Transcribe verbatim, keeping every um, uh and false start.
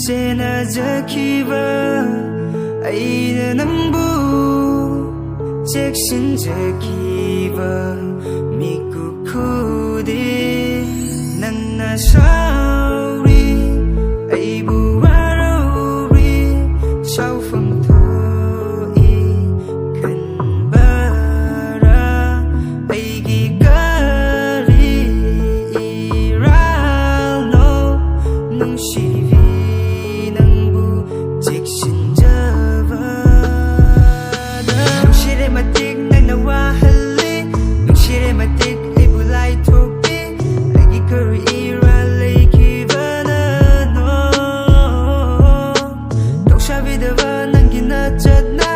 ꯁꯦꯟꯅꯖꯈꯤꯕ ꯑꯩꯅ ꯅꯪꯕꯨ ꯆꯦꯛꯁꯤꯟꯖꯈꯤꯕ ꯃꯤꯀꯨꯞ ꯈꯨꯗꯤꯡ ꯅꯪꯅ ꯁꯥꯎꯔꯤ, ꯑꯩꯕꯨ ꯋꯥꯔꯧꯔꯤ, ꯁꯥꯎꯐꯝ ꯊꯣꯛꯏ ꯈꯟꯕꯔꯥ? ꯑꯩꯒꯤ ꯀꯔꯤ ꯏꯔꯥꯜꯅꯣ? ꯅꯨꯡꯁꯤꯕꯤ ꯅꯪꯕꯨ ꯆꯦꯛꯁꯤꯟꯖꯕꯗ ꯅꯨꯡꯁꯤꯔꯦ ꯃꯇꯤꯛ ꯅꯪꯅ ꯋꯥꯍꯜꯂꯤ, ꯅꯨꯡꯁꯤꯔꯦ ꯃꯇꯤꯛ ꯑꯩꯕꯨ ꯂꯥꯏꯊꯣꯛꯄꯤ, ꯑꯩꯒꯤ ꯀꯔꯤ ꯏꯔꯥꯜ ꯂꯩꯈꯤꯕꯅꯅꯣ? ꯇꯧꯁꯥꯕꯤꯗꯕ ꯅꯪꯒꯤ ꯅꯆꯠꯅ